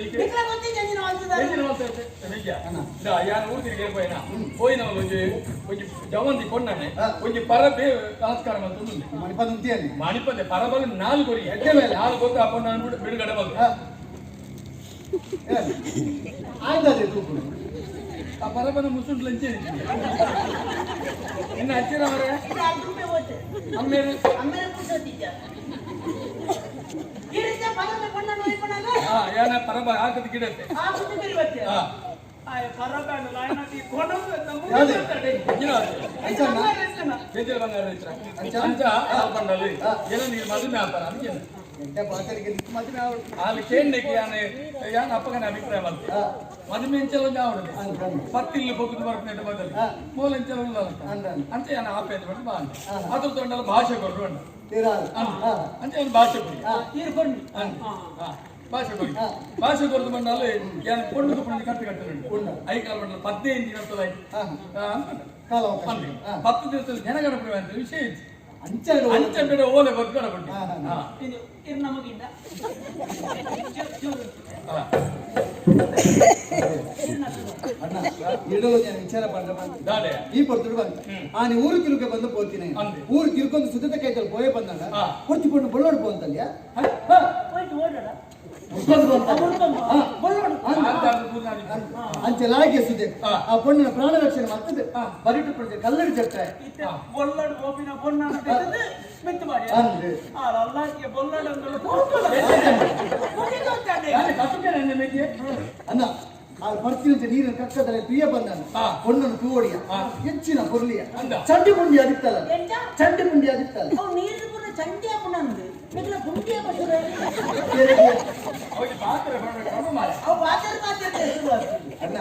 ನಿಕ್ಕೆ ನಿಕ್ಲ ಗೊತ್ತಿಜ್ಜ ಅಂಚಿನ ಮಲ್ತುದಾರ? ಎಂಚಿನ ಮಲ್ತ ನಿಜ ದಾ ಯಾನ್ ಊರು ತಿರುಗಿ ಪೋಯಿನ ಪೋಯಿನ ಒಂಜಿ ಒಂಜಿ ಜವಂತಿ ಪೊಣ್ಣನೆ ಒಂಜಿ ಪರಬೆ ನಮಸ್ಕಾರ ಮಲ್ತೊಂದುಲ್ಲೆ. ಮಣಿಪದ ಉಂತಿಯನ್ನೇ. ಮಣಿಪಂದೆ ಪರಬಲ್ ನಾಲ್ ಕೊರಿ ಎಡ್ಡೆ ಮೇಲೆ. ನಾಲ್ ಗೊತ್ತು ಆ ಪೊಣ್ಣನ ಬಿಡುಗಡೆ ಬಂದು. ಆಯ್ತದೆ ತೂಪುಡು. ಆ ಪರಬನ ಮುಸುಂಡ್ಲು ಅಂಚೆ ಇನ್ನು ಹಚ್ಚಿರ ಅವರೇ. ಇದು ಅರ್ಧ ರೂಪಾಯಿ ಹೋಯ್ತು. ಅಮ್ಮೇರು. ಅಮ್ಮೇರೆ ಪುರ್ಸೊತ್ತಿಜ್ಜ. ಈ ರೀತಿಯ ಪರಬೆ ಪೊಣ್ಣನ ಒಯ್ಪುನಗ? ಹಾ, ಯಾನ ಪರಬ ಹಾಕದ ಗಿಡತ್ತೆ. ಆ ಬುದ್ಧಿ ಕರಿವತ್ತೆ. ಹಾ. ಆಯ್ ಪರಬೆ ಲಾಯನ ತಿ ಕೊನೊಂದು ಯಾವ್ದು? ಎಂಚಿನ ಅಂಚ ಅಣ್ಣ? ಎಂಚಿನ ಬಂಗಾರ ಇತ್ರ? ಅಂಚ? ಅಂಚ ಆ ಪಂಡಲ್ಲಿ ಏನ ನೀರು ಮದುವೆ ಆಪರ ಅದಕ್ಕೆ. ಎಂಟೆ ಪಾತರಿಗೆ ನಿಕ್ಕು ಮದುವೆ ಆವಡು. ಅಲ್ಲಿ ಕೇಂದ್ರಕ್ಕೆ ಯಾನ ಯಾನ ಅಪ್ಪಗನ ಅಭಿಪ್ರಾಯ ಬಂತು. ಮದುವೆ ಎಂಚಲ ಒಂಜಿ ಆವಡು. ಅಂದ್ ಅಂದ್. ಪತ್ತಿಲ್ಲು ಪೊಕ್ಕುದು ಬರ್ಪುನೆಟ್ ಬದಲು ಮೂಲ ಎಂಚಲ ಉಲ್ಲ ಅಂತ. ಅಂದ್ ಅಂದ್. ಅಂಚ ಯಾನ ಆಪೆ ಅಂತ ಬಾ ಅಂದೆ. ಅದ್ರ ತೊಂಡಲ್ಲ ಭಾಷೆ ಕೊಡ್ರು ಅಂಡ. ತೀರಾ. ಅಂಚ ಯಾನ ಭಾಷೆ ಕೊಡಿ. ನೀರು ಕೊಂಡು. ಅಂದ್. ಭಾಷೆ ಕೊಡಿ. ಭಾಷೆ ಕೊರದು ಬಂಡಲ್ಲಿ ಯಾನ ಪೊಣ್ಣು ಪೊಣ್ಣು ಕಟ್ಟು ಕಟ್ಟು. ಉಂಡು. ಐಕಾಲ ಬಂಡಲ 15 ದಿನ ಆಯ್ತು. ಅಂದ್ಕೊಂಡೆ. ಕಾಲ ಅವಕಾಶ. ಅಂದೆ. 10 ದಿವಸದಲ್ಲಿ ಜನಗಣಪತಿ ಅಂತ ವಿಷಯ ಇತ್ತು. ಅಂಚ. ಅಂಚ ಬೇಡ ಓಲೆ ಬದ್ಕಡ. ಹಾ, ಹಾ. ಇದು ಇರ್ ನಮಗಿಂದ ಚೂರು. ಅಣ್ಣ, ಇಡಲು ಜನ ವಿಚಾರ ಪಂಡ ಬಂತು. ದಾಡೆ. ಈ ಪೊರ್ತುಡು ಬಂತ ಆ ನೀ ಊರು ತಿರುಗ ಬಂದು ಪೋತೀನಿ. ಅಂದೆ. ಊರು ತಿರ್ಕೊಂಡು ಸುದ್ದ ಕೈತಲ್ಲಿ ಪೋಯೆ ಬಂದಾಗ ಕೊಡ್ತಿ ಪೊಣ್ಣು ಬಳ್ಳೋಡು ಪೋಂತಲ್ಯ. ಹೋಯ್ತು ಓಡೋಡ. ಬಳ್ಳೋಡು ಅಂಚೆಲಾಗಿ ಸುದ್ದಿ ಆ ಪೊಣ್ಣಿನ ಪ್ರಾಣ ರಕ್ಷಣೆ ಮಾಡ್ತದೆ ಬರಿಟು ಪೊಣ್ಣು ಕಲ್ಲಡಿ ಜಟ್ಟೆ. ಇತ್ತೆ ಬೊಲ್ಲಡ್ ಗೋಪಿನ ಪೊಣ್ಣ ತೆಗೆದು ಮೆತ್ತು ಮಾಡಿ. ಅಂದ್ರೆ. ಅಲ್ಲಕ್ಕೆ ಬೊಲ್ಲಡ್ ಅಂದ್ರೆ ಹೋಗ್ತದೆ. ಅಣ್ಣ, ಆ ಪರ್ತಿನಂಚೆ ನೀರಿನ ಕಕ್ಕದಲ್ಲಿ ತುಯ್ಯ ಬಂದಾನ. ಪೊಣ್ಣನ್ನು ತೂವಡಿಯ ಹೆಚ್ಚಿನ ಕೊರ್ಲಿಯ. ಅಂದ. ಚಂಡಿ ಪುಂಡಿ ಅದಿತ್ತಲ್ಲ. ಎಂಚ? ಚಂಡಿ ಪುಂಡಿ ಅದಿತ್ತಲ್ಲ. ಅವು ನೀರು ಪೂರ ಚಂಡಿ ಆಪುನಂದು ನಿಕ್ಲ ಪುಂಡಿ ಆಪುನ. ಅವರಿಗೆ ಪಾತ್ರ ಕ್ರಮ ಮಾಡ. ಅವು ಪಾತ್ರ ಪಾತ್ರ ಶುರು ಆಗ್ತದೆ. ಅಣ್ಣ,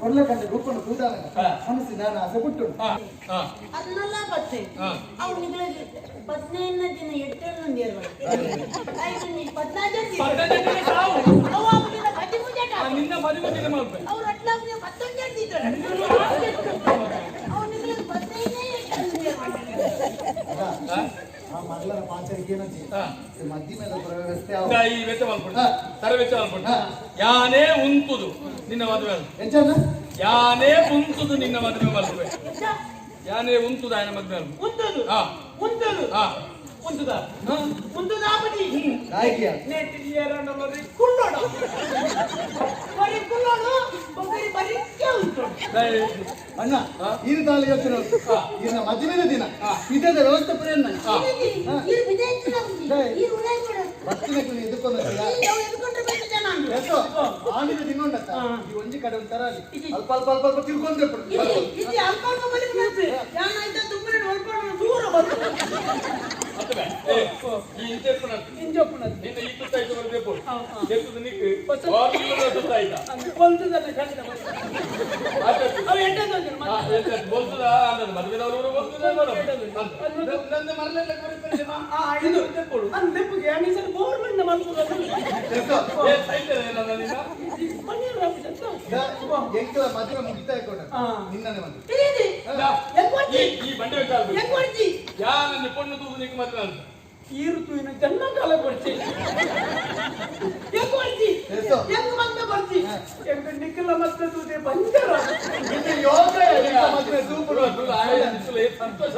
ಕೊರ್ಲ ಕಂಡ ರೂಪನ್ನು ತೂದಾನ ಮನಸ್ಸು ನಾನು ಆಸೆ ಪಟ್ಟು. ಹಾ ಹಾ. ಅದನ್ನೆಲ್ಲ ಬತ್ತೆ. ಅವು ನಿಗಳಿಗೆ 15ನೇ ದಿನ ಎಟ್ಟಣ್ಣು ನೇರ್ವ ಐದು 14. 15 ದಿನ ಸಾವು. ಅವು ಆಪುನ 13. ನಿನ್ನ 13 ದಿನ ಮಾಡ್ಬೇಕು. ಅವ್ರು ಅಟ್ಲಾಪ್ನ 19 ಇದ್ದಾರೆ. ಅವ್ರು ನಿಗಳಿಗೆ 15ನೇ ಎಟ್ಟಣ್ಣು ನೇರ್ವ. ಆ ಮಗಳನ ಪಾಚರಿಗೆ ಏನಂತೆ ಮದ್ದಿ ಮೇಲೆ ವ್ಯವಸ್ಥೆ. ಈ ವೆಚ್ಚ ಮಾಡ್ಕೊಡು, ತರ ವೆಚ್ಚ ಮಾಡ್ಕೊಡು. ಯಾನೇ ಉಂತುದು ನಿನ್ನ ಮದುವೆ ಅಲ್ಲ. ಎಂಚಣ್ಣ? ಯಾನೇ ಉಂತುದು ನಿನ್ನ ಮದುವೆ ಮಲ್ಪೆ. ಯಾನೇ ಉಂತುದು ಆಯನ ಮದುವೆ ಅಲ್ಲ. ಉಂತದು. ಉಂತದು. ಉಂತುದ. ಉಂತುದಾಪತಿ. ನಾಯಕಿಯ. ನೆಟ್ಟಿಯರನ್ನೊರಿ ಕುಳ್ಳೋಡು ಬರೀ ಕುಳ್ಳೋಡು ಬರೀ ಬರೀ ಉಂಟು. ಅಣ್ಣ, ಈ ತಾಲ ಯೋಚನೆ ಇನ್ನ ಮದುವೆದ ದಿನ ಇದರ ವ್ಯವಸ್ಥೆ ಪ್ರೇರಣ. ಬತ್ತಿನ ಎದುಕೊಂಡ. ಆನಿದ ತಿನ್ನೊಂಡತ್ತ ಈ ಒಂಜಿ ಕಡೆ ಒಂಥರ ಅಲ್ಲಿ ಅಲ್ಪ ಅಲ್ಪ ಅಲ್ಪ ಅಲ್ಪ ತಿಳ್ಕೊಂಡ್ರೆ. ದೂರ ಬಂತು. ಈ ಇಂಚೆಪ್ಪುನ ನಿನ್ನ ಈ ತುತ್ತಾಯ್ತು ಬರಬೇಕು ಎತ್ತದ ನಿಕ್ ಸುತ್ತ ಆಯ್ತಾ. ಬೋಲ್ತದ ಅಂದದ್ದು ಮದುವೆದವರು ಬೋಲ್ತದ ನಂದು ಮರಲೆಲ್ಲ. ಎಂಕಲ ಮದುವೆ ಮುಗಿತಾ ಕೊಡ ನಿನ್ನನೆ ಮದುವೆ. ಈ ಬಂಡೆ ಯಾನಂದು ಪೊಣ್ಣು ತೂದು ನಿಕ್ ಮದುವೆ ಅಂತ. ಈ ಋತುವಿನ ಜನ್ಮಕಾಲ ಕೊಡ್ತಿ ಕೊಡ್ತಿ ಹೆಂಗ್ ಮತ್ತೆ ಕೊಡ್ತಿ ಎಂತ ನಿಖಲ ಮತ್ತೆ ತೂದೆ ಬಂಜರ. ನಿನ್ನ ಯೋಗ ಮದುವೆ ಸೂಪರ್. ಸಂತೋಷ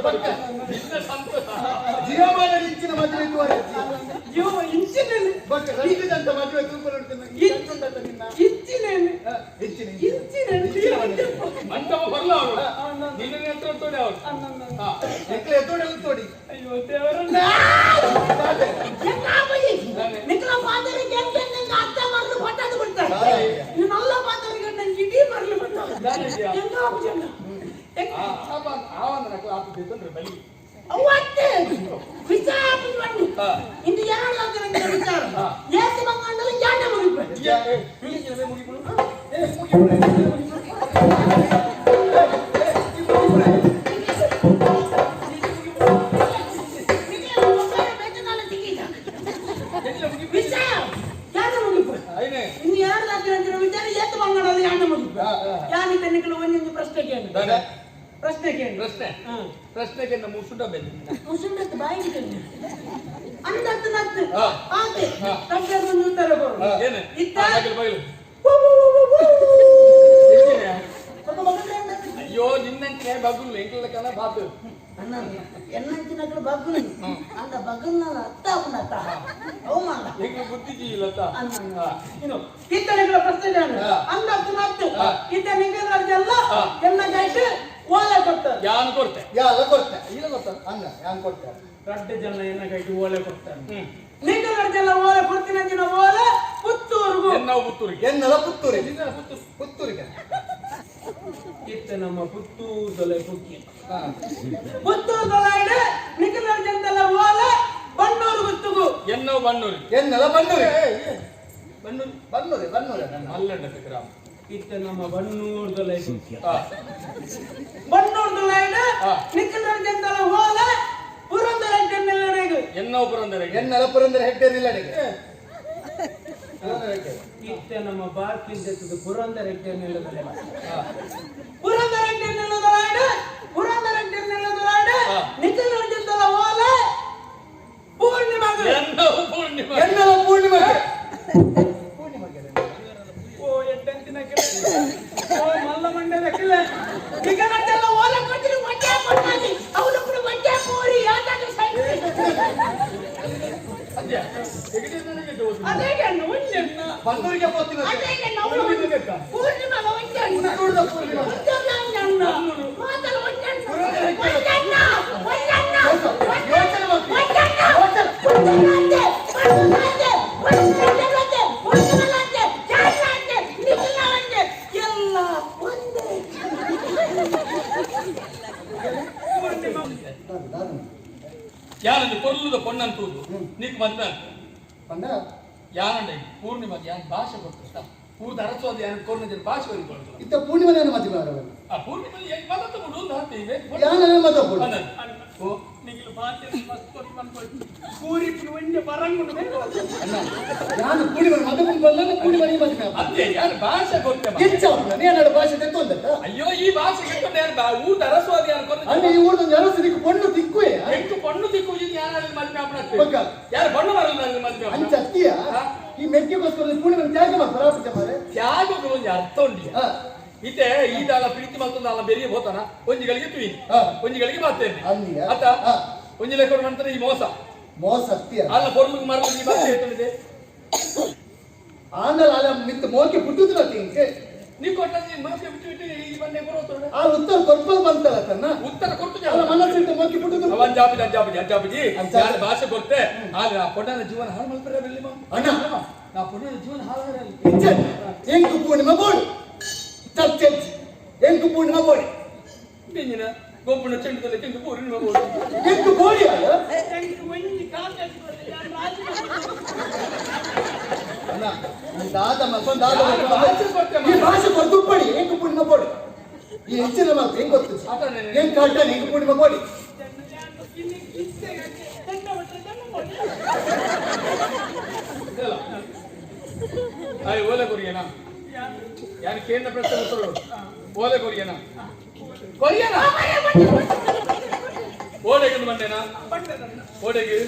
ನಿನ್ನ ಸಂತೋಷ. ಜೀವಮಾನ ಇಂಚಿನ ಮದುವೆ ಇದುವರೆ. ಜೀವ ಇಂಚಿನಲ್ಲಿ. ಬಟ್ ರಂಜಿದಂತ ಮದುವೆ ಸೂಪರ್ ಉಂಟು ನಿನ್ನ. ಇಂಚಿನಲ್ಲಿ. ಹೆಚ್ಚಿನ. ಇಂಚಿನಲ್ಲಿ. ಮಂಟಪ ಬರಲ್ಲ ಅವರು ನಿನ್ನ ಹತ್ರ ತೋಡಿ ಅವರು. ಎಂಕಲ ಎತ್ತೋಡಿ ಉಂತೋಡಿ. ಅಯ್ಯೋ ದೇವರನ್ನ ನಿಖಲ ಪಾದರಿಗೆ ಅರ್ಥ ಮರಳು ಪಟ್ಟಾದು ಬಿಡ್ತಾರೆ. ನೀನು ಪಾದರಿಗೆ ನಂಗೆ ಇಡೀ ಮರಳು ಪಟ್ಟ ಹೆಂಗ ಬಲಿ. ಅವತ್ತೆ ವಿಚಾರ ಬಣ್ಣಿ ಇಂದು ಯಾರು ವಿಚಾರ ಏಸು ಬಂಗಾಂಡಲ ಯಾಟ ಮುಗಿಪೆ. ವಿಚಾರ ಯಾಟ ಮುಗಿಪೆ. ಇನ್ನು ಯಾರು ವಿಚಾರ ಏತು ಬಂಗಾಂಡಲ ಯಾಟ ಮುಗಿಪೆ. ಯಾನಿ ತನ್ನಿಕಲು ಒಂದೊಂದು ಪ್ರಶ್ನೆ ಕೇಳಿ ಪ್ರಶ್ನೆ ಕೇಳಿ. ಪ್ರಶ್ನೆ. ಪ್ರಶ್ನೆ. ಗೆನ್ನ ಮುಸುಂಡ ಬೆಂದ ಮುಸುಂಡತ್ತು ಬಾಯಿಗೆ ಕೆನ್ನೆ. ಅಂದತ್ತು ನತ್ತು. ಹಾ. ಆತೆ. ಹಾ. ತಗ್ಗರು ಒಂದು ಉತ್ತರ ಕೊಡು. ಏನು ಇತ್ತ? ಬಗಿಲು ಬಗಿಲು ವು, ವು, ವು, ವು, ವು. ಎಂಚಿನ? ఒక ಮಗನ ಅಂದತ್ತು. ಅಯ್ಯೋ ನಿನ್ನಂಚಿನ ಬಗುಲು ಎಂಕ್ಲ ಕನ ಬಾತು ಅಣ್ಣ ಎನ್ನಂಚಿನಕಲು ಬಗ್ಗುಲು ಅಂದ ಬಗ್ಗುಲ್ನ ಅತ್ತ ಅಪ್ಪನತ್ತ ಅವಮಾನ ಎಂಕ್ಲ ಬುದ್ಧಿ ಜೀವಿಲ್ಲತ್ತ ಅನ್ನ ಇನ್ನು ಇತ್ತನೆಗಳ ಪ್ರಶ್ನೆ ನಾನು ಅಂದತ್ತು ನತ್ತು ಹಾ. ಇತ್ತ ನಿಂಗಲ್ಲ ಹಾ. ಎನ್ನ ಗೈಟ್ ಓಲೆ ಕೊಡ್ತಾರೆ ಯಾನ್ ಕೊಡ್ತೆ ಯಾಲ ಕೊಡ್ತೆ ಇಲ್ಲ ಗೊತ್ತ ಅಣ್ಣ ಯಾನ್ ಕೊಡ್ತೆ ರಡ್ಡು ಜನ ಎನ್ನ ಗೈಟ್ ಓಲೆ ಕೊಡ್ತಾರೆ ಹ್ಮ್ ನಿಂಗಲ್ಲ ಓಲೆ ಕೊಡ್ತೀನಿ ಅಂದಿನ ಓಲೆ ಪುತ್ತೂರುಗು ಎನ್ನವು ಪುತ್ತೂರಿಗೆ ಎನ್ನಲ ಪುತ್ತೂರಿಗೆ ನಿನ್ನ ಪುತ್ತೂರು ಪುತ್ತೂರಿಗೆ ಇತ್ತ ನಮ್ಮ ಪುತ್ತೂರು ದೊಲೆ ಪುಕ್ಕಿ ಹಾ. ಪುತ್ತೂರು ದೊಲೆ ನಿಖಿಲ ಜನತೆಲ್ಲ ಓಲೆ ಬಣ್ಣೂರು ಗುತ್ತುಗು ಎನ್ನವು ಬಣ್ಣೂರಿಗೆ ಎನ್ನಲ ಬನ್ನೂರಿ ಬಣ್ಣೂರು ಬನ್ನೂರಿ ಬನ್ನೂರಿ ನನ್ನ ಅಲ್ಲಂಡ ಗ್ರಾಮ ಇತ್ತ ನಮ್ಮ ಬಣ್ಣೂರು ದೊಲೆ ಪುಕ್ಕಿ ಹಾ. ಬಣ್ಣೂರು ದೊಲೆ ಹಾ. ನಿಖಿಲ ಜನತೆಲ್ಲ ಓಲೆ ಪುರಂದರ ಜನ್ನೆಲ್ಲಡೆಗು ಎನ್ನವು ಪುರಂದರಿಗೆ ಎನ್ನಲ ಪುರಂದರ ಹೆಗ್ಡೆರಿಲ್ಲ ಅಡಿಗೆ ಪುರಂದರ ಹೆಗ್ಡೆ. ಇತ್ತ ನಮ್ಮ ಬಾರ್ಕಿಂದ ಪುರಂದರ ಜನ್ನೆಲ್ಲದೊಲೆ ಹಾ. ಪುರಂದರ ಜನ್ನೆಲ್ಲದೊಲಾಡ ಪುರಂದರ ಜನ್ನೆಲ್ಲದೊಲಾಡ ಹಾ. ನಿಖಿಲ ಜನತೆಲ್ಲ ಓಲೆ ಪೂರ್ಣಿಮಾಗು ಎನ್ನವು ಪೂರ್ಣಿಮಾ ಎನ್ನಲ ಪೂರ್ಣಿಮೆಗೆ ಪೂರ್ಣಿಮೆಗೆ ಓ ಎಡ್ಡಂತಿನ ಕೆಲ ಓ ಮಲ್ಲ ಮಂಡ್ಯದ ಕೆಲ ನಿಖಿಲ ಓಲೆ ಕೊಡ್ತೀನಿ ಒಂದೇ ಕೊಡ್ತಾನೆ ಅವನು ಕೂಡ ಒಂದೇ ಪೂರಿ ಯಾವ್ದಾದ್ರು ಸೈಡ್ ಅದ್ಯಾ ಹೆಗ್ಡೆ ನನಗೆ ದೋಸೆ. ಅದೇ ಗಣ್ಣು ಒಂಜಣ್ಣ ಬನ್ನೂರಿಗೆ ಪೋತಿನ ಅದೇ ಗಣ್ಣು ಅವಳು ಪೂರ್ಣಿಮಾಗ ಒಂಜಣ್ಣ ಪುತ್ತೂರ್ದ ಪೂರ್ಣಿಮಾ ಒಂಜಣ್ಣ ಒಂಜಣ್ಣ ಮಾತಲ್ಲ ಒಂಜಣ್ಣ ಒಂಜಣ್ಣ ಒಂಜಣ್ಣ ಯೋಚನೆ ಮಾಡ್ತೀನಿ. ಒಂಜಣ್ಣ ಒಂಜಣ್ಣ ಅಂತೆ ಒಂಜಣ್ಣ ಅಂತೆ ಒಂಜಣ್ಣ ಅಂತೆ ಒಂಜಣ್ಣ ಅಂತೆ ಜಾಣ ಅಂತೆ ನಿಖಿಲ ಅಂತೆ ಎಲ್ಲ ಒಂದೇ ಯಾನಂದು ಕೊಲ್ಲುದ ಪೊಣ್ಣಂತೂದು ನೀಕ್ ಮದ್ವೆ ಅಂತ ಪಂಡ ಯಾನಂಡ ಪೂರ್ಣಿಮಾ ಯಾನ್ ಭಾಷೆ ಕೊಡ್ತಾ ಪೂರ್ಣ ಅರಸೋದು ಯಾನ್ ಕೊರ್ನ ಭಾಷೆ ಕೊಡ್ತು ಇತ್ತ ಪೂರ್ಣಿಮನೆ ಮದುವೆ ಮಾಡವಲ್ಲ ಆ ಪೂರ್ಣಿಮಾ ಏನ್ ಮದತ್ತ ಬಿಡು ಅಂತ ಹಾಕ್ತೀವಿ ಯಾನ ಮದ ಪೂರ್ಣ ಓ ನಿಖಿಲ ಭಾಷೆ ಮಸ್ತ್ ಪೂರಿ ಒಂಜೆ ಬರಂಗುಂಡು ಅಣ್ಣ ಯಾನು ಪೂರ್ಣಿಮನೆ ಮದ ಬಂದ ಪೂರ್ಣಿಮನೆ ಮದುವೆ ಅದೇ ಯಾರು ಭಾಷೆ ಕೊಡ್ತೆ ಮಗ. ಕಿಚ್ಚ ಅವ್ನ ನೀ ಭಾಷೆ ತೆತ್ತೊಂದತ್ತ ಅಯ್ಯೋ ಈ ಭಾಷೆ ಕೆಟ್ಟದ್ದು ಯಾರು ಬಾ ಊಟ ಅರಸೋದು ಯಾರು ಕೊರ್ನ ಅಣ್ಣ ಈ ಊರ್ದ ಅರಸು ದಿಕ್ಕು ಪೊಣ್ಣು ತಿಕ್ಕುವೆ ಎಂಟು ಪಣ್ಣು ದಿಕ್ಕು ಯಾರು ಮದ್ವೆ ಆಪಣ ಬೊಕ್ಕ. ಯಾರು ಬಣ್ಣ ಬರಲ್ಲ ಅಲ್ಲಿ ಮದ್ವೆ ಅಂಚ ಅತ್ತಿಯ ಈ ಮೆಕ್ಕೆಗೋಸ್ಕರ ಪೂರ್ಣಿಮನೆ ತ್ಯಾಗ ಮಾಡ್ತಾರ ಆಪುಜ ಮಾರೆ ತ್ಯಾಗಕ್ಕೆ ಒಂಜಿ ಅರ್ಥ ಉಂಡಿ ಹಾ. ಇತ್ತೆ ಈ ದಾಲ ಪ್ರೀತಿ ಮಲ್ತೊಂದು ಅಲ್ಲ ಬೆರಿಯ ಹೋತಾನ ಒಂಜಿಗಳಿಗೆ ತುಯಿ ಹಾ. ಒಂಜಿಗಳಿಗೆ ಮಾತೇನೆ ಅಂದಿಯ? ಆತ ಹಾ. ಒಂಜಿ ಲೆಕ್ಕ ಮಾಡ್ತಾರೆ ಈ ಮೋಸ ಮೋಸ ಅತ್ತಿಯ ಅಲ್ಲ ಪೊರ್ಲುಗ್ ಮರಲು ಈ ಮಾತು ಹೇಳ್ತದೆ ಆಂದಲ ಅಲ್ಲ ಮಿತ್ ಮೋಕೆ ಪುಟ್ಟುದ್ರ ತಿಂಕೆ ನೀ ಕೊಟ್ಟ ಮನಸ್ಸಿಗೆ ಬಿಟ್ಟು ಬಿಟ್ಟು ಈ ಬಂಡೆ ಬರೋತೋಡ ಆ ಉತ್ತರ ಕೊರ್ಪಲ್ ಬಂತಲ್ಲ ತನ್ನ ಉತ್ತರ ಕೊಟ್ಟು ಅಲ್ಲ ಮನಸ್ಸಿಂದ ಮೋಕೆ ಪುಟ್ಟುದು ಅವ ಅಂಜಾಪಿಜಿ ಅಂಜಾಪಿಜಿ ಅಂಜಾಪಿಜಿ ಅಂಜಾಪಿಜಿ. ಯಾರು ಭಾಷೆ ಕೊಡ್ತೆ ಆದ್ರೆ ಆ ಪೊಣ್ಣನ ಜೀವನ ಹಾಳು ಮಲ್ಪರೆ ಬೆಲ್ಲಿ ಅಣ್ಣ. ನಾ ಪೊಣ್ಣನ ಜೀವನ ಹಾಳು ಇಚ್ಚ ಎಂಕು ಪೂರ್ಣಿಮಾ ಬೋಡು ಚರ್ಚೆ ಎಂಕು ಪೂರ್ಣಿಮಾ ಬೋಡಿ ಬೆಂಜಿನ ಗೊಬ್ಬನ ಚೆಂಡದಲ್ಲಿ ಕೆಂಪು ಪೂರ್ಣಿಮಾ ಬೋಡು ಎಂಕು ಬೋಡಿ ಅಲ್ಲ ಅಣ್ಣ ಈ ದಾದ ಮಲ್ಪನ್ ದಾದ ಮಲ್ಪನ್. ಭಾಷೆ ಕೊಡ್ತೆ ಈ ಭಾಷೆ ಕೊಡ್ದು ಉಪ್ಪಡಿ ಎಂಕು ಪೂರ್ಣಿಮಾ ಬೋಡಿ ಈ ಹೆಚ್ಚಿನ ಮಾತು ಹೆಂಗ್ ಗೊತ್ತು ಆತನೇ. ಹೆಂಗ್ ಕಾಟಾನೆ ಎಂಕು ಪೂರ್ಣಿಮಾ ಬೋಡಿ ಆಯ್ ಓಲೆ ಕೊರಿಯನಾ ಯಾರು ಕೇಂದ್ರ ಪ್ರಶ್ನೆ ಉತ್ತರ ಓಲೆ ಕೊರಿಯನಾ ಕೊರಿಯನಾ ಓಡೆಗೆ ಬಂದೇನಾ ಓಡೆಗೆ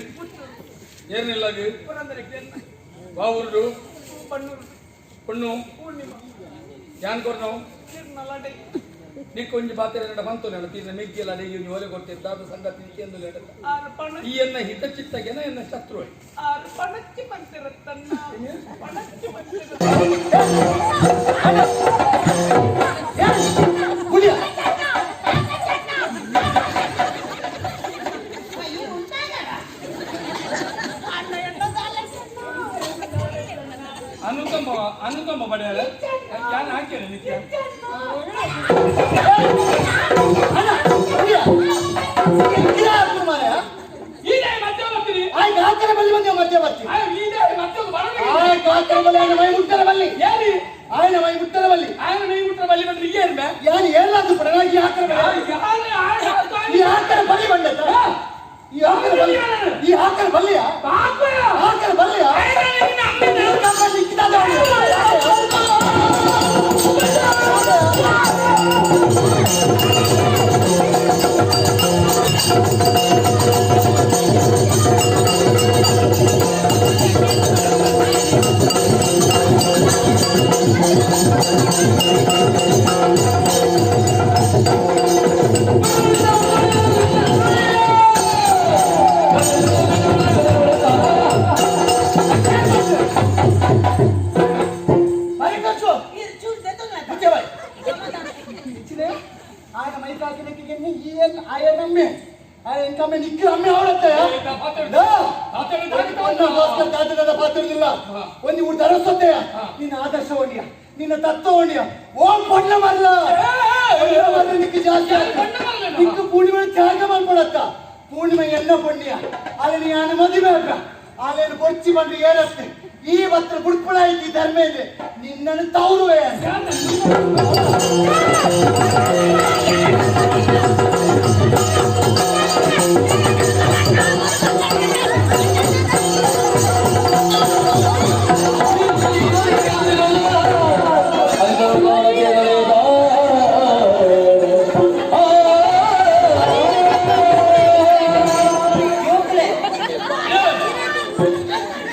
ಏರ್ನಿಲ್ಲಾಗ ವಾ ಊರುಡು ಪಣ್ಣು ಯಾನ್ ಕೊರ್ನವು ನೀ ಕೊಂಜಿ ಬಾತೆರೆ ನಡ ಬಂತು ನಡ ತೀರ್ನ ಮೆಗ್ಗಿಲ್ಲ ಅಡಿಗೆ ಒಂಜಿ ಓಲೆ ಕೊಡ್ತೇನೆ ದಾದ ಸಂಗತಿ ನಿಕ್ಕೆಂದು ಈ ಎನ್ನ ಹಿತಚಿತ್ತಗೆನ ಎನ್ನ ಶತ್ರು ಪುಳಿಯ ಅನುಕಂಪ ಅನುಕಂಪ ಪಡೆಯಲ್ಲ ಯಾನ್ ಹಾಕ್ಯೇನೆ ನಿತ್ಯ ಅಣ್ಣ ಪುಳಿಯ ಎಂಕಿನ ಹಾಕು ಮಾರಾಯ. ಈದೇ ಮತ್ತೆ ಬರ್ತೀನಿ ಆಯ್ತು ಆ ಕಡೆ ಬಲ್ಲಿ ಬಂದೆ ಮಧ್ಯ ಬರ್ತೀನಿ ಈದೇ ಮತ್ತೆ ಬರಬೇಕು ಆಯ್ತು ಆ ಕಡೆ ಬಲ್ಲಿ ಆಯ್ನ ಮೈ ಮುಟ್ಟರ ಬಲ್ಲಿ ಯಾರಿ ಆಯ್ನ ಮೈ ಮುಟ್ಟರ ಬಲ್ಲಿ ಆಯನ ನೀ ಬಿಟ್ರೆ ಬಲ್ಲಿ ಬಂದ್ರೆ ಈಗ ಏನ್ ಬೇ ಯಾರು ಏನಾದ್ರು ಪಡ ಈ ಆ ಕಡೆ ಬಲ್ಲಿ ಈ ಆ ಕಡೆ ಬಲ್ಲಿ ಬಂದತ್ತ ಈ ಆ ಕಡೆ ಬಲ್ಲಿ ಈ ಆ ಕಡೆ ಬಲ್ಲಿಯ ಆ ಕಡೆ ಬಲ್ಲಿಯ ಮೈ ಕಚ್ಚು. ಮುಚ್ಚೆ ಬಾಯ್. ಇಚ್ಚಿದೆ, ಆಯನ ಮೈಕ್ ಹಾಕಿದಕ್ಕೆ ಏನ್ ಆಯನ ಅಮ್ಮೆ ಆಯ ಎಂಕಮ್ಮೆ ನಿಕ್ಕಿ ಅಮ್ಮೆ ಅವಳತ್ತೆ. ಭಾಸ್ಕರ್ ತಾತದ ಪಾತ್ರದಿಲ್ಲ ಒಂದು ಊರು ದರಸತ್ತೆಯ ನಿನ್ನ ಆದರ್ಶ ಒಣಿಯ, ನಿನ್ನ ತತ್ವ ಒಣಿಯ. ಓ ಪೊಣ್ಣ ಮಲ್ಲ, ಪೊಣ್ಣ ಮಲ್ಲ ನಿಕ್ಕಿ ಜಾಸ್ತಿ ಆಯ್ತು. ನಿಕ್ಕು ಪೂರ್ಣಿಮೆ ತ್ಯಾಗ ಮಾಡ್ಕೊಡತ್ತ. ಪೂರ್ಣಿಮೆ ಎನ್ನ ಪುಣ್ಯ ಅಲ್ಲಿ ಯಾನ ಮದುವೆ ಆಗ ಆಲೇನು ಕೊಚ್ಚಿ ಬಂದ್ರೆ ಏರತ್ತೆ. ಈ ಬತ್ರ ಬುಡ್ಪುಳಾಯ್ತು ಈ ಧರ್ಮ ಇದೆ ನಿನ್ನನ್ನು ತೌರುವೆ. ಜೋಕುಲೆ.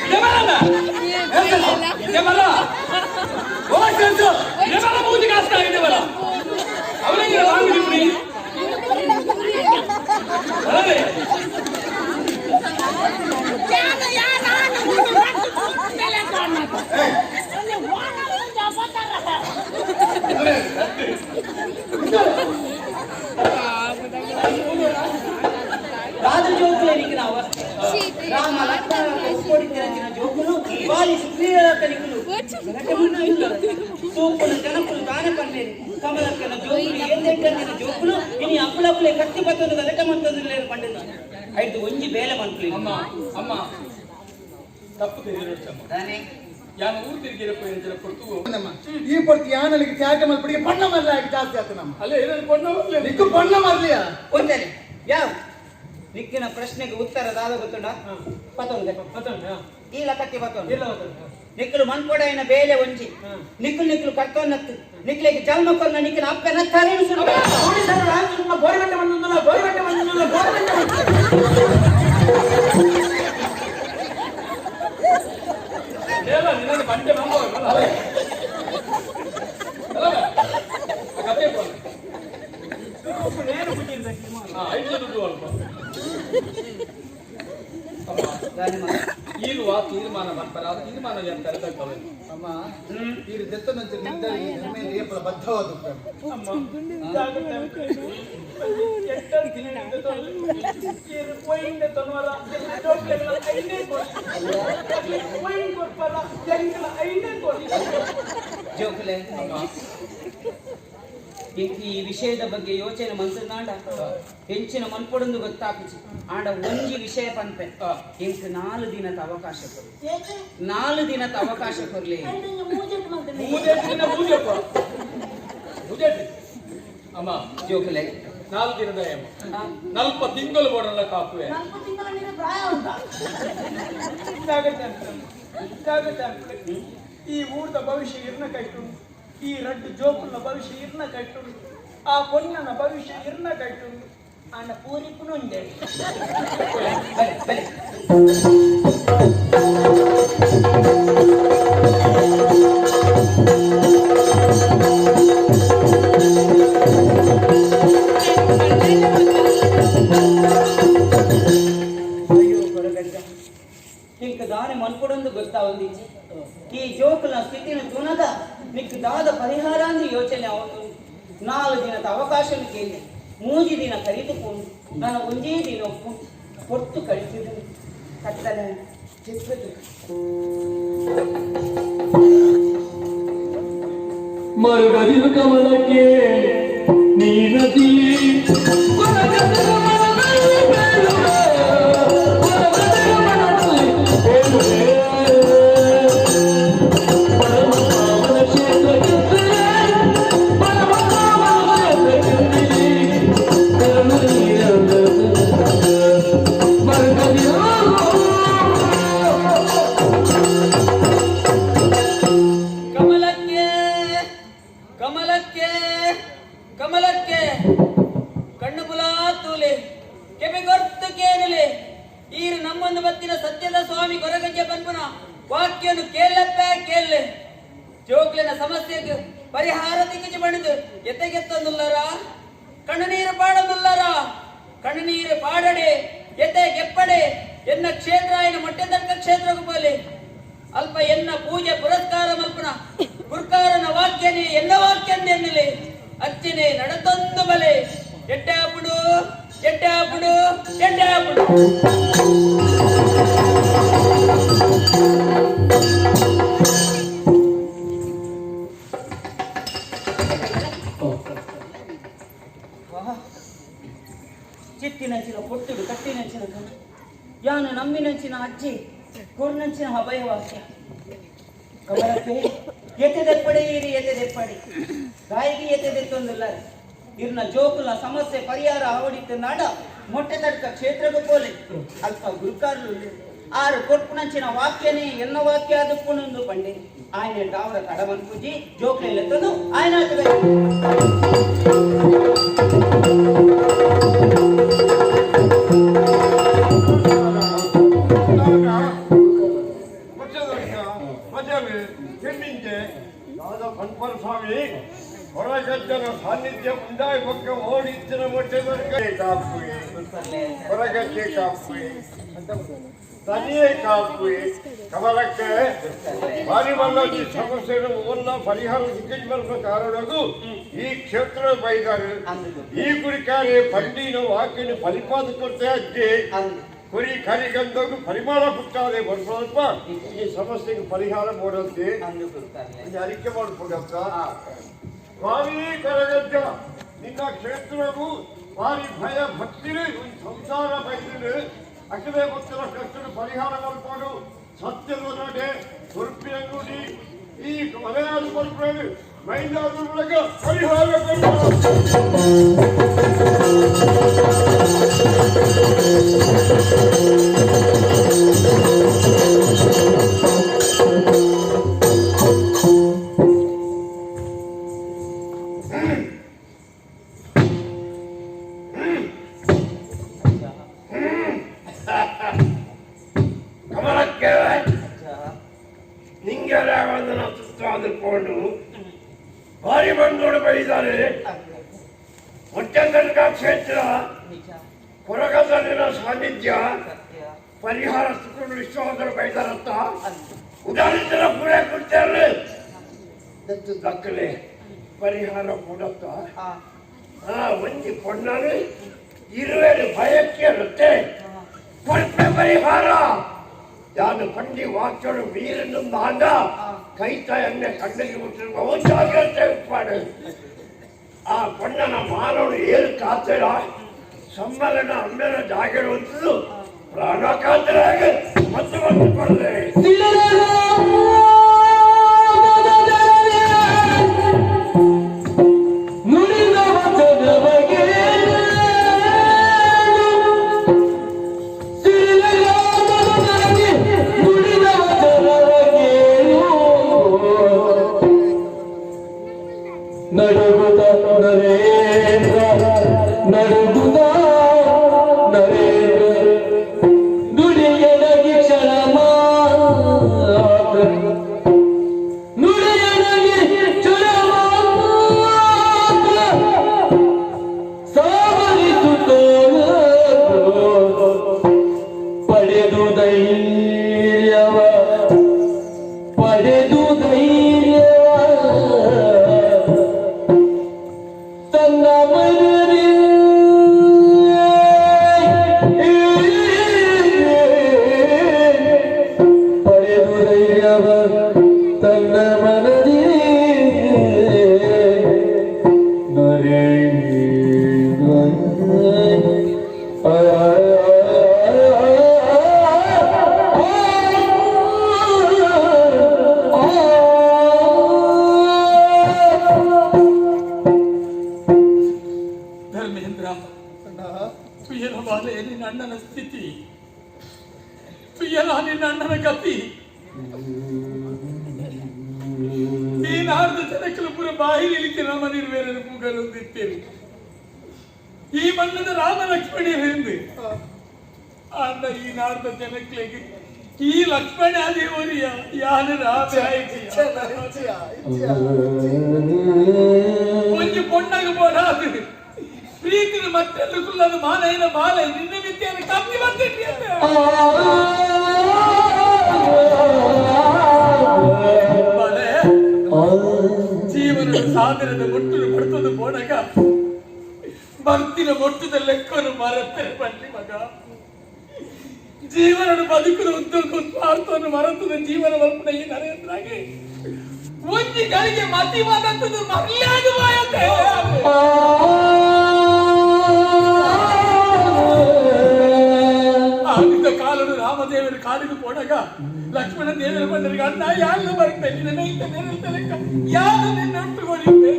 ಇದೆ ಬರಲ್ಲ, ಇದೆ ಬರಲ್ಲ. ಓ ಕೆಲಸ. ಇದೆ ಬರಲ್ಲ, ಮೂತಿ ಕಾಸ್ತ ಇದೆ ಬರ. ಅವರಿಗೆ ವಾಂಗ್ ಬಿಡಿ. ಬರಲೇ. ರಾತ್ರಿ ಜೋಕುಲೆ, ನಿಕ್ಕಿನ ಅವಸ್ಥೆ. ರಾಮ ಲಕ್ಷ್ಮಣ ಉಪ್ಪೊಡಿ ತಿರಂಚಿನ ಜೋಕುಲು, ಬಾಲಿ ಸುಗ್ರೀವರ ನಿಕುಲು ಸೂಪುನ ಜನಕುಲು ದಾನ ಪನ್ನೇರು. ಕಮಲಕ್ಕನ ಜೋಕುಲು ಏಂದೆಟ್ಟಂದಿನ ಜೋಕುಲು ಇನಿ ಅಪ್ಪುಲಪ್ಪುಲೆ ಕತ್ತಿ ಪತ್ತೊಂದು ಗಲಟ ಮಂತೊಂದು ಲೇರು ಪಂಡಿನ ಐದು ಒಂಜಿ ಬೇಲೆ ಮನ್ಪುಲಿ. ಅಮ್ಮ, ಅಮ್ಮ, ತಪ್ಪು ತಿರುಗಿರೋಚಮ್ಮ. ದಾನೆ? ಯಾನು ಊರು ತಿರುಗಿರಪ್ಪ ಎಂచిన ಕೊಡ್ತು. ನಮ್ಮ ಈ ಪೊರ್ತು ಯಾನಲಿಗೆ ತ್ಯಾಗ ಮಲ್ಪಡಿಗೆ ಪಣ್ಣ ಮರ್ಲ ಆಗಿ ಜಾಸ್ತಿ ಆಯ್ತು ನಮ್ಮ. ಅಲ್ಲೇ ಏನನ್ನು ಕೊಂಡ ಬರ್ಲಿ. ನಿಕ್ಕು ಪಣ್ಣ ಮರ್ಲಿಯ. ಒಂದೇನೆ ಯಾವ ನಿಕ್ಕಿನ ಪ್ರಶ್ನೆಗೆ ಉತ್ತರ ದಾದ ಗೊತ್ತುಂಡ? ಪತ್ತೊಂದು ಈ ಲಕತ್ತಿ ಪತ್ತೊಂದು ನಿಕ್ಕಲು ಮನ್ಪೊಡೈನ ಬೇಲೆ ಒಂಜಿ ನಿಕ್ಕಲು ನಿಕ್ಕಲು ಕರ್ತೊನ್ನತ್ತು ನಿಕ್ಲೆಗೆ ಜನ್ಮ ಕೊರ್ನ ನಿಕ್ಕಿನ ಅಪ್ಪನ ತರೇನು ಸುರು. ಗೋರಿಗಂಟೆ ಬಂದಲ್ಲ, ಗೋರಿಗಂಟೆ ಬಂದಲ್ಲ, ಗೋರಿಗಂಟೆ ಬಂದ. ಹೇಳ, ನಿನ್ನನ್ನು ಬಂಡೆ ಮಂಬ ಅಲ್ಲ. ಕತೆ ಬೋಲ. ಹಾ, ಐದು ದುಡ್ಡು ಅಲ್ಪ. ಅಮ್ಮ, ಈರುವ ತೀರ್ಮಾನ ಬರ್ತಾರೆ, ಆ ತೀರ್ಮಾನ ಏನು ತರತಕ್ಕವೆ. ಅಮ್ಮ, ಈ ದತ್ತನಂಚ ನಿರ್ಧಾರ ಏಪಲ ಬದ್ಧವಾದ. ಜೋಕುಲೆ, ಈ ವಿಷಯದ ಬಗ್ಗೆ ಯೋಚನೆ ಮನ್ಸನಾಂಡ ಹೆಂಚಿನ ಮನ್ಪೊಡೊಂದು ಗೊತ್ತಾಪಿಚಿ. ಆಂಡ ಒಂಜಿ ವಿಷಯ ಪನ್ಪೆ. ಎಂಕ್ 4 ದಿನದ ಅವಕಾಶ ಕೊರ್ಲಿ, 4 ದಿನದ ಅವಕಾಶ ಕೊರ್ಲಿ. ಮೂಜೆಟ್ಟಿನ ಮೂಜೆಪ್ಪ ಮೂಜೆಟ್ಟಿ ಅಮ್ಮ. ಜೋಕುಲೆ. 4 ದಿನದ ಅಮ್ಮ, ನಲ್ಪ ತಿಂಗಳು ಬೋಡಲ್ಲ ಕಾಪುವೆ. ಈ ಊರ್ದ ಭವಿಷ್ಯ ಇರ್ನ ಕಟ್ಟುಂಡು, ಈ ರಡ್ಡು ಜೋಕುಲ್ನ ಭವಿಷ್ಯ ಇರ್ನ ಕಟ್ಟುಂಡು, ಆ ಪೊನ್ನನ ಭವಿಷ್ಯ ಇರ್ನ ಕಟ್ಟುಂಡು. ಆಂಡ ಪೂರಿಪುನು ಒಂದೇ. ಬಲೆ ಬಲೆ. ಅಯ್ಯೋ ಕೊರಗಜ್ಜ, ಇಂಕ ದಾನೆ ಮನ್ಪೊಡೊಂದು ಗೊತ್ತಾವಂದಿಜ್ಜಿ. ಈ ಜೋಕುಲ ಸ್ಥಿತಿನ ತುನದ ನಿಕ್ ದಾದ ಪರಿಹಾರ ಅಂದು ಯೋಚನೆ ಅವನು. 4 ದಿನದ ಅವಕಾಶ ಕೇಳಿ ಮೂಜಿ ದಿನ ಕರಿದುಕೊಂಡು ನಾನು ಒಂದೇ ದಿನ ಒಪ್ಪು ಹೊತ್ತು ಕಳಿಸಿದನು. ಕತ್ತಲೆ ಚಿಕ್ಕದು. ಮರುಗದಿರು ಕಮಲಕ್ಕೆ ನೀನದಿ. ಕಮಲಕ್ಕೆ, ಕಮಲಕ್ಕೆ, ಕಮಲಕ್ಕೆ, ಕಣ್ಣು ಬುಲಾ ತೂಲೆ. ಈರು ನಮ್ಮನ್ನು ಬತ್ತಿನ ಸತ್ಯದ ಸ್ವಾಮಿ ಕೊರಗಜ್ಜ ಪನ್ಪುನ ವಾಕ್ಯನು ಕೇಳಪ್ಪೆ ಕೇಳಲೆ. ಜೋಕ್ಲೆನ ಸಮಸ್ಯೆಗೆ ಪರಿಹಾರ ತಿಕ್ಕಿಜಿ ಬಣಿದು ಎತೆಗೆತ್ತೊಂದುಲ್ಲರ, ಕಣ್ಣನೀರು ಪಾಡೊಂದುಲ್ಲರ. ಕಣ್ಣನೀರು ಪಾಡಡೆ, ಎತೆ ಗೆಪ್ಪಡೆ. ಎನ್ನ ಕ್ಷೇತ್ರ ಎನ್ನ ಮೊಟ್ಟೆದರ್ಕ ಕ್ಷೇತ್ರಕ್ಕೂ ಪೋಲೆ. ಅಲ್ಪ ಎನ್ನ ಪೂಜೆ ಪುರಸ್ಕಾರ ಮಲ್ಪನ ಗುರ್ಕಾರನ ವಾಕ್ಯನೇ ಎನ್ನ ವಾಕ್ಯಂದೆನ್ನಲೆ. ಅಚ್ಚನೆ ನಡತೊಂದು ಬಲೆ. ಎಡ್ಡಾಪುಡು, ಎಡ್ಡಾಪುಡು, ಎಡ್ಡಾಪುಡು. ಚಿತ್ತಿನಂಚಿನ ಪೊಟ್ಟುಡು ಕಟ್ಟಿನಂಚಿನ ಕಣ, ಯಾನು ನಮ್ಮಿನಂಚಿನ ಅಜ್ಜಿ ಕೊರ್ನಂಚಿನ ಅಭಯ ವಾಕ್ಯ. ಕಮಲಕ್ಕೆ ಎತೆದೆಪ್ಪಡೆ ಈರಿ ಎತೆದೆಪ್ಪಡಿ ಗಾಯಿಗೆ ಎತೆದೆತ್ತೊಂದಿಲ್ಲ. ಇರ್ನ ಜೋಕುಲ ಸಮಸ್ಯೆ ಪರಿಹಾರ ಆವಡಿತ್ತು ನಾಡ ಮೊಟ್ಟೆ ತಡ್ಕ ಕ್ಷೇತ್ರಕ್ಕೆ ಪೋಲೆ. ಅಲ್ಪ ಗುರುಕಾರ್ಲು ಆರು ಕೊರ್ಪುನಂಚಿನ ವಾಕ್ಯನೇ ಎನ್ನ ವಾಕ್ಯ ಅದಕ್ಕುನೊಂದು ಪಂಡೆ. ఆయన ದಾವರ ತಡವನ್ ಪೂಜಿ ಜೋಕ್ಲೆತ್ತೊಂದು ఆయన. ಸ್ವಾಮಿ ಹೊರಗಜ್ಜನ ಸಾನ್ನಿಧ್ಯ ಉಂಡಾಯ ಪಕ್ಕ ಓಡಿತ್ತಿನ ಮೊಟ್ಟೆದರ್ಕ ಕಾಪುವೆ, ಹೊರಗಜ್ಜೆ ಕಾಪುವೆ, ತನಿಯೇ ಕಾಪುವೆ. ಕಮಲಕ್ಕೆ ಭಾರಿ ಮಲ್ಲಿ ಸಮಸ್ಯೆಗಳು ಓಲ್ಲ ಪರಿಹಾರ ಸಿಕ್ಕಿದ ಬರುವ ಕಾರಣಗೂ ಈ ಕ್ಷೇತ್ರ ಬೈದಾರೆ. ಈ ಕುರಿಕಾರೆ ಪಂಡಿನ ವಾಕಿನ ಫಲಿಪಾದ ಕೊಡ್ತೆ ಅಜ್ಜೆ ಕುರಿ ಕರಿಗಂಧಗೂ ಪರಿಮಳ ಪುಟ್ಟಾದೆ. ಸ್ವಲ್ಪ ಈ ಸಮಸ್ಯೆಗೆ ಪರಿಹಾರ ಮಾಡಂತೆ ಅರಿಕೆ ಮಾಡ್ಕೊಂಡಂತ ಸ್ವಾಮಿ ಕರಗಜ್ಜ, ನಿನ್ನ ಕ್ಷೇತ್ರವು ಭಾರಿ ಭಯ ಭಕ್ತಿರು ಒಂದು ಸಂಸಾರ ಬೈದಿರು. ಅಖಿಲ ಭಕ್ತರ ಕಷ್ಟದ ಪರಿಹಾರ ಮಾಡಿಕೊಂಡು ಸತ್ಯದ ನಡೆ ಹುರುಪಿನ ನುಡಿ ಈ ಮನೆಯಾದ ಮಲ್ಪೇಳು ಮೈದಾನದೊಳಗ ಪರಿಹಾರ ಕೊಡು. ಕಮಲಕ್ಕೆ ನಿಂಗೆ ವಂದನ ತುತ್ತು ಅಂದುಕೊಂಡು ಭಾರಿ ಬಂದೋಡು ಬೈದಾರೆ. ಹೊಟ್ಟೆತನಕ ಕ್ಷೇತ್ರ ಕೊರಗದಲ್ಲಿನ ಸಾನ್ನಿಧ್ಯ ಪರಿಹಾರ ಸುಕೊಂಡು ವಿಶ್ವಾಸರು ಬೈದಾರಂತ ಉದಾಹರಣೆ ಪೂರ ಕೊಡ್ತಾರೆ. ದತ್ತು ದಕ್ಕಲೆ ಪರಿಹಾರ ಕೊಡತ್ತ ಆ ಒಂಜಿ ಪೊಣ್ಣನು ಇರುವೆರು ಭಯಕ್ಕೆ ಇರುತ್ತೆ ಕೊಡ್ಪೆ ಪರಿಹಾರ. ಯಾನು ಪಂಡಿ ವಾಕ್ಯಡು ವೀರನು ಮಾಂಡ ಕೈತ ಎಣ್ಣೆ ಕಣ್ಣಿಗೆ ಮುಟ್ಟಿರುವ ಜಾಗ್ರತೆ ಉಪ್ಪಾಡು. ಆ ಪೊಣ್ಣನ ಮಾನವನು ಏಳು ಕಾತರ ಸಮ್ಮಲನ ಅಮ್ಮನ ಜಾಗಿರುವಂಥದ್ದು ಪ್ರಾಣ ಕಾತರಾಗ ಮತ್ತೆ ಮತ್ತೆ ಕೊಡಲೆ. ನುಡಿದ ವಚನವಗೆ ನುಡಿದ ವಚನವಗೇನು ನಡುಗುತ ನರೇಂದ್ರ, ನಡುಗುತ ನರೇಂದ್ರ, ನುಡಿಯನಗಿ ಕ್ಷಣ ಮಾತ್ರ, ನುಡಿಯನಗಿ ಕ್ಷಣ ಮಾತ್ರ ಸಾವರಿಸುತ್ತ ಪಡೆದು ಧೈರ್ಯವ, ಪಡೆದು ಧೈರ್ಯವ ತನ್ನ ಮನದಿ ಪಡೆದು ಧೈರ್ಯವ ತನ್ನ ಮನದಿ ನರೇಂದ್ರ. ಧರ್ಮೇಂದ್ರ, ತುಯ್ಯನ ಬಾಲೆ ನಿನ್ನ ಅಣ್ಣನ ಸ್ಥಿತಿ, ತುಯ್ಯನ ನಿನ್ನ ಅಣ್ಣನ ಗತಿ. ಈ ನಾಡ್ದ ಜನಕ್ಕಲು ಪೂರ ಬಾಯಿ ಇಳಿಕೆ ನಮ್ಮ ನಿರ್ವೇರ ಪೂಗಲೊಂದಿತ್ತೇವೆ. ಈ ಮಣ್ಣದ ರಾಮ ಲಕ್ಷ್ಮಣಿಯರೆಂದು ಆಂಡ ಈ ನಾಡ್ದ ಜನಕ್ಲೆಗ್ ಈ ಲಕ್ಷ್ಮಣ ದೇವರಿಯ ಯಾನು ರಾಮೆ. ಒಂಜಿ ಪೊಣ್ಣಗ್ ಬೋಡಾದು ಪ್ರೀತಿನ ಮತ್ತೆಲ್ಲ ಕುಲ್ಲದು ಮಾನೈನ ಬಾಲೆ ನಿನ್ನ ಮಿತ್ತಿಯನ್ನು ಕಮ್ಮಿ ಬಂದಿಟ್ಟಿ. ಬಾಲೆ, ಜೀವನದ ಸಾಧನದ ಮುಟ್ಟುನು ಪಡ್ತದ ಪೋನಗ ಬರ್ತಿನ ಮೊಟ್ಟುದ ಲೆಕ್ಕನು ಮರತ್ತೆ ಬನ್ನಿ ಮಗ. ಜೀವನದ ಬದುಕುದ ಉದ್ದಕ್ಕೂ ಸ್ವಾರ್ಥವನ್ನು ಮರೆತದ ಜೀವನ ಮಲ್ಪನ ಈ ನರೇಂದ್ರಾಗೆ ಒಂಜಿ ಗಳಿಗೆ ಮತಿವಾದಂತದ್ದು ಮರ್ಯಾದೆ ಬಾಯತ್ತೆ. ಆಗಿದ್ದ ಕಾಲನು ರಾಮದೇವರು ಕಾಡಿಗೆ ಪೋಡಾಗ ಲಕ್ಷ್ಮಣ ದೇವರ ಬಂದರಿಗೆ, ಅಣ್ಣ, ಯಾರು ಬರ್ತೇನೆ ನಿನ್ನ ಇಂತ ಲೆಕ್ಕ ಯಾರು ನಿನ್ನ ಒಟ್ಟುಗೊಳಿತೆ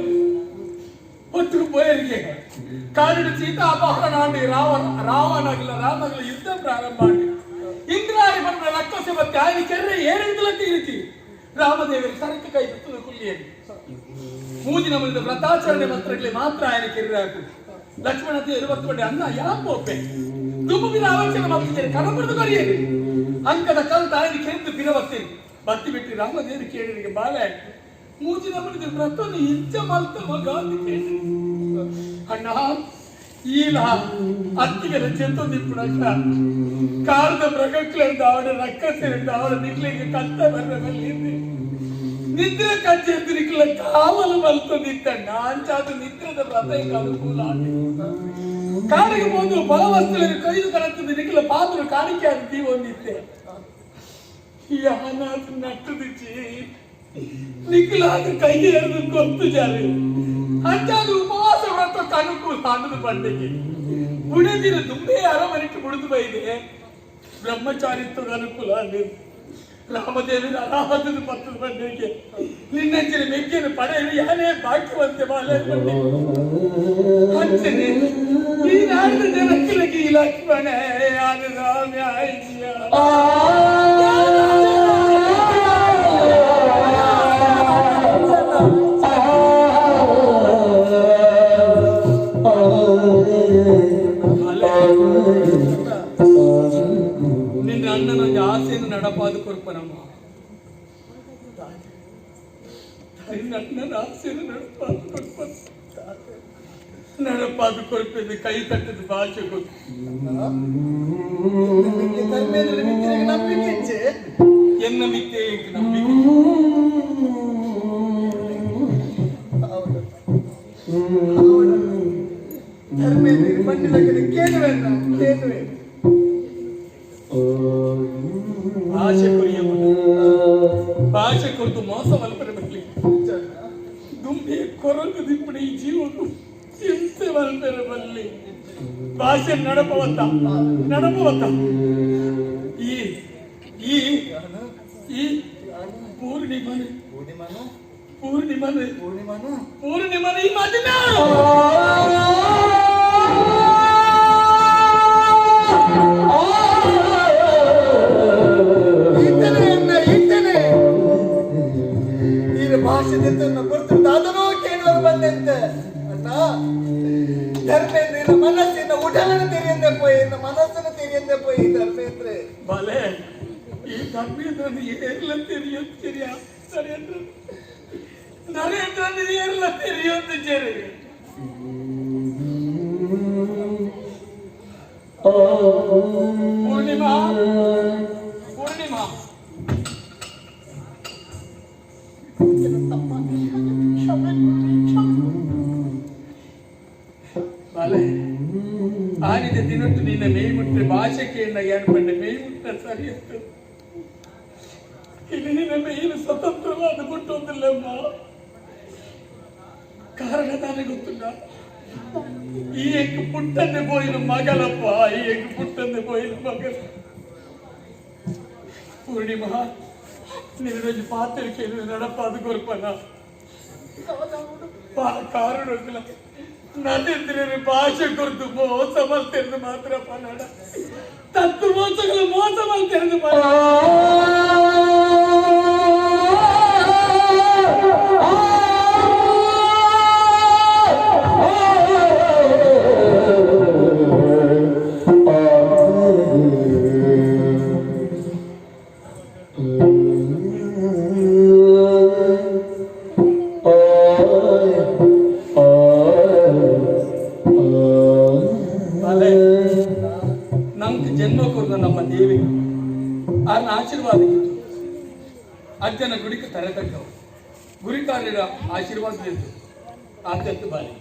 ಒಟ್ಟಿಗೆ ಪೋಯರಿಗೆ. ಕಾಡಿನ ಸೀತಾ ಅಪಹರಣ ಆಡಿ ರಾವಣಾಗಲ ರಾಮಗಲ ಯುದ್ಧ ಪ್ರಾರಂಭ ಆಡಿ ಇಂದ್ರಾರಿ ಬಂದ ರಕ್ಕಸೆ ಮತ್ತೆ ಆಯ್ನ ಕೆರ್ರೆ ಏರೆಂದಲ ತೀರಿತಿ. ರಾಮದೇವರು ಸರಕ ಕೈ ಬಿತ್ತದ ಕುಲ್ಲಿಯಲ್ಲಿ ಮೂಜಿನ ಮುಂದೆ ವ್ರತಾಚರಣೆ ಮಂತ್ರಗಳಿಗೆ ಮಾತ್ರ ಆಯನ ಕೆರ್ರೆ ಹಾಕು. ಲಕ್ಷ್ಮಣ ದೇವರು ಬರ್ತಕೊಂಡೆ, ಅನ್ನ ಯಾಕೆ ದುಂಬುಬಿನ ಅವಚನ ಮಾಡ್ತಿದ್ದೇನೆ ಕಡಬುಡ್ದು ಕೊರಿಯೇರಿ. ಅಂಕದ ಕಲ್ ತಾಯಿನ ಕೆಂದು ಬಿರವತ್ತೇನೆ ಬತ್ತಿ ಬಿಟ್ಟು ರಾಮದೇವರು ಕೇಳಿರಿಗೆ, ಬಾಲೆ, ಮೂಜಿನ ಮುಂದೆ ವ್ರತನು ಇಂಚ ಮಲ್ತ ಮಗ ಅಂತ ಕೇಳಿ. ಅಣ್ಣ, ಈಲ ಅತ್ತಿಗೆಲ ಚೆತ್ತೊಂದಿಪ್ಪುನಕ ಕಾರದ ಮೃಗಕ್ಲೆಂದ ಅವನ ರಕ್ಕಸೆರಿಂದ ಅವನ ನಿಕ್ಲಿಗೆ ಕತ್ತ ಬರ್ರ ನಿದ್ರೆ ಕಜ್ಜೆದ್ದು ನಿಕ್ಲ ಕಾವಲು ಮಲ್ತೊಂದಿತ್ತಣ್ಣ. ಅಂಚಾದ ನಿದ್ರದ ವ್ರತ ಅನುಕೂಲ. ಕಾಡಿಗೆ ಬಂದು ಫಲವಸ್ತುಗಳನ್ನು ಕೊಯ್ದು ಕಡತದೆ ನಿಕ್ಲ ಪಾತ್ರ ಕಾಣಿಕೆ ಅಂತ ಒಂದಿತ್ತೆ. ಯಾನಾದ್ರು ನಟ್ಟುದಿಚ್ಚಿ ನಿಕ್ಲಾದ ಕೈ ಎರೆದು ಗೊತ್ತು ಜಾರಿ. ಅಂಚಾದ ಉಪವಾಸ ವ್ರತಕ್ಕೆ ಅನುಕೂಲ ಅನ್ನೋದು ಬಂಡೆಗೆ ಬುಡದಿನ ತುಂಬೇ ಅರಮನೆಗೆ ಬುಡಿದು ಬೈದೆ ಬ್ರಹ್ಮಚಾರಿತ್ವದ ಅನುಕೂಲ ಅನ್ನೋದು. ರಾಮದೇವಿನ ಅರಾಧದ ಪತ್ತದ ಬಂಡೆಗೆ ನಿನ್ನಂಚಿನ ಮೆಗ್ಗಿನ ಪಡೆಯಲು ಯಾನೇ ಬಾಕಿವಂತೆ ಬಾಲೆ ಬಂಡೆ. ಅಂಚನೆ ಈ ನಾಡಿನ ಜನಕ್ಕೆ ಈ ಲಕ್ಷ್ಮಣ ಯಾನು ರಾಮ ಆಯ್ಯ. ನಿನ್ನ ಅಣ್ಣನ ಒಂದು ಆಸೆಯನ್ನು ನಡಪಾದು ಕೊರ್ಪನಮ್ಮ. ನಿನ್ನ ಅಣ್ಣನ ಆಸೆಯನ್ನು ನಡಪಾದು ಕೊರ್ಪ, ನಡಪಾದು ಕೊರ್ಪಿದ್ದು ಕೈ ತಟ್ಟದ ಭಾಷೆ ಗೊತ್ತು. ಧರ್ಮೇಂದ್ರ ಮಿತ್ರರಿಗೆ ನಂಬಿಕೆ ಇಚ್ಚೆ. ಎನ್ನ ಮಿತ್ತೆ ನಂಬಿಕೆ. ಹೌದು ಹೌದು, ಧರ್ಮೇಂದ್ರ ಮಂಡಿಲಕ್ಕೆ ಕೇಳುವೆ, ಕೇಳುವೆ. ಭಾಷೆ ಕುರಿಯ ಭಾಷೆ ಕುರಿತು ಮೋಸ ಮಲ್ಪರೆ ಬರಲಿ. ದುಂಬಿ ಕೊರಂಗು ದಿಪ್ಪಡಿ ಈ ಜೀವకు ಹಿಂಸೆ ಮಲ್ಪೆರೆ ಬಲ್ಲಿ. ಭಾಷೆ ನಡಪವತ್ತ ನಡಪವತ್ತ ಈ ಈ ಈ ಪೂರ್ಣಿಮನೆ. ಪೂರ್ಣಿಮಾನ. ಪೂರ್ಣಿಮನೆ. ಪೂರ್ಣಿಮಾನ. ಪೂರ್ಣಿಮನೆ ಈ ಮದಿನ. ಈತನೇ ಅಣ್ಣ, ಈತನೇ. ನೀನು ಭಾಷೆ ತನ್ನ ಕೊಡ್ತು ದಾದನೋ ಕೇಳುವರು ಬಂದಂತೆ. ಅಣ್ಣ ಧರ್ಮೇಂದ್ರ, ಮನಸ್ಸಿನ ಉಡಲನ ತೆರೆಯಂದೆ ಪೋಯಿ, ಮನಸ್ಸನ್ನು ತೆರೆಯಂದೆ ಪೋಯಿ ಧರ್ಮೇಂದ್ರ. ಬಲೆ, ಈ ಧರ್ಮೇಂದ್ರನ ಏರ್ಲ ತೆರೆಯೋದು ಸರಿಯಾ? ನರೇಂದ್ರ, ನರೇಂದ್ರನ ಏರ್ಲ ತೆರೆಯೋದು ಸರಿ. ಪೂರ್ಣಿಮಾ, ಪೂರ್ಣಿಮಾ. ಬಾಲೆ, ಆನಿದ ದಿನಟ್ಟು ನಿನ್ನ ಮೇಯ್ ಮುಟ್ಟೆ ಭಾಷೆಗೆ ಏನು ಪಂಡೆ ಮೇಯ್ ಮುಟ್ಟ ಸರಿ ಅಂತ. ಇಲ್ಲಿ ನಿನ್ನ ಮೇಯಿನ ಸ್ವತಂತ್ರವಾದ ಮುಟ್ಟೊಂದಿಲ್ಲಮ್ಮ. ಕಾರಣ ನನಗೆ ಗೊತ್ತಿಲ್ಲ. ಈ ಎಗ್ ಪುಟ್ಟಂದೆ ಪೋಯಿನ ಮಗಲಪ್ಪ, ಈ ಎಗ್ ಪುಟ್ಟಂದೆ ಪೋಯಿನ ಮಗಲ. ಪೂರ್ಣಿಮಾ, ನಿನ್ನ ಪಾತ್ರಿಕೆ ನಡಪಾದ ಕೊರ್ಪನ ಕಾರಣ ನನ್ನೆಂದ್ರೆ ಭಾಷೆ ಕೊರ್ದು ಮೋಸ ಮಲ್ತೆರೆದು ಮಾತ್ರ ಪನ್ನಡ ತತ್ತು ಮೋಸಗಳು ಮೋಸ ಮಲ್ತೆರೆದು. ನಂಗೆ ಜನ್ಮ ಕೊರ್ದ ನಮ್ಮ ದೇವಿ ಆರ್ನ ಆಶೀರ್ವಾದ ಇತ್ತು. ಅಜ್ಜನ ಗುಡಿಗೆ ತರೆ ತಕ್ಕವು ಗುರಿಕಾರ್ಯರ ಆಶೀರ್ವಾದದಿಂದ ಆದತ್ತು ಬಾರಿ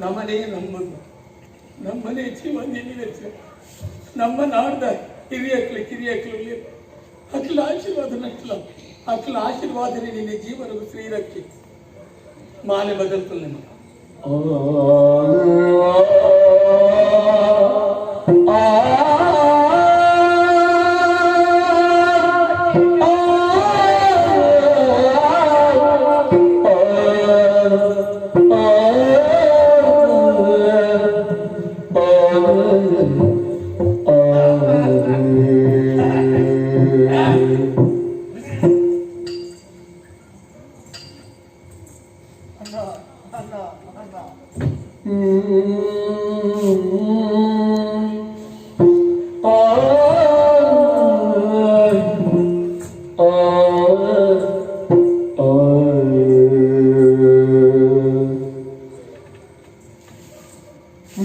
ನಮ್ಮನೇ ನಮ್ಮದು ನಮ್ಮನೇ ಜೀವ ನಿನ್ನೆ ನಮ್ಮ ನಾಡ್ದ ಹಿರಿಯಕ್ಲು ಕಿರಿಯಕ್ಲು ಅಖಿಲ ಆಶೀರ್ವಾದ ನಟ್ಲ ಅಖಿಲ ಆಶೀರ್ವಾದನೆ ನಿನ್ನ ಜೀವನದ ಶ್ರೀರಕ್ಷೆ ಮಾಲೆ ಬದಲ್ತಲ್ಲ ನಿಮ್ಮ.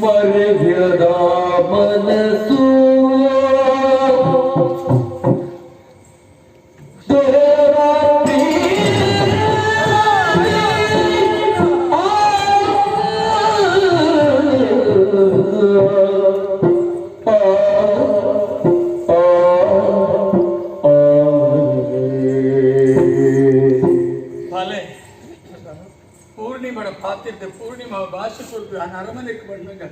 ಮರೆಯದ ಮನಸ್ಸು ಬಾಲೆ ಪೂರ್ಣಿಮಡ ಪಾತಿರ್ದೆ ಪೂರ್ಣಿಮಾ ಭಾಷೆ ಕೊಡ್ದು ನಾನು ಅರಮನೆಗೆ ಬಂದಾಗ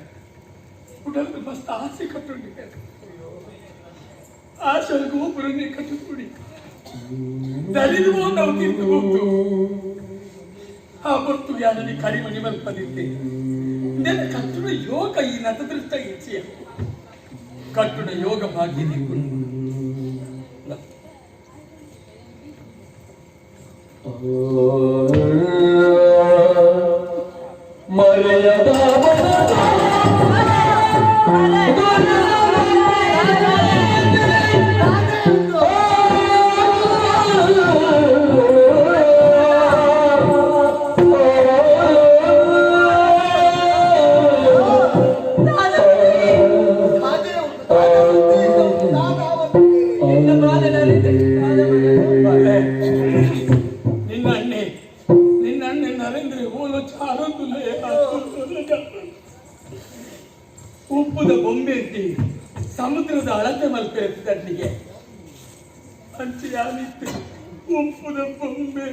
ಉಡಲ್ದು ಮಸ್ತ್ ಆಸೆ ಕಟ್ಟುಂಡಿ. ಆಸೆ ಗೋಪುರನೇ ಕಟ್ಟುಕೊಡಿ ದಲಿದು ನಾವು ತಿಂದು ಹೋಗ್ತು ಆ ಹೊರ್ತು ಯಾರಲ್ಲಿ ಕರಿಮಣಿ ಮಲ್ಪದಿದ್ದೆ ನೆನ ಕಟ್ಟುನ ಯೋಗ ಈ ನತದೃಷ್ಟ ಇಚ್ಛೆಯ ಕಟ್ಟುನ ಯೋಗ ಭಾಗ್ಯ ದಿಕ್ಕು. ಮರೆಯದ ನಿನ್ನ ಬಾಲೆ ನರೇಂದ್ರ ಬಾಲೆ, ನಿನ್ನ ಅಣ್ಣೆ ನಿನ್ನ ಅಣ್ಣೆ ನರೇಂದ್ರ ಓಲು ಚಾರೊಂದುಲ್ಲ. ಉಪ್ಪುದ ಬೊಂಬೆ ಇದ್ದಿ ಸಮುದ್ರದ ಅಳತೆ ಮಲ್ಪೆ ತಡ್ಲಿಗೆ ಅಂಚೆ ಯಾನಿತ್ತು ಉಪ್ಪುದ ಬೊಂಬೆ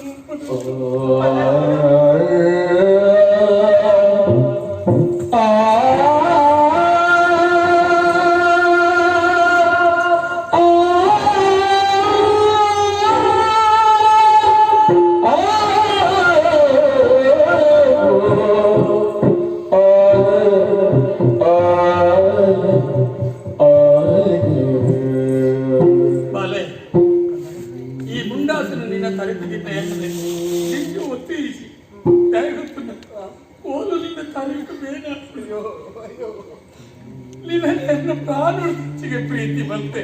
ಉಪ್ಪುದ. ಬಾಲೆ, ಈ ಮುಂಡಾಸನ ನಿನ್ನ ತಲೆತಿಗಿದ್ದ ಯಾಕಂದ್ರೆ ನಿಂಗೆ ಒತ್ತಿರಿಸಿ ದಯಗೊತ್ತುನ್ನ ಓಲು ನಿನ್ನ ತಲೆಗೆ ಬೇಡ. ನಿನ್ನ ನನ್ನ ಪ್ರಾಣ ಪ್ರೀತಿ ಬಂತೆ.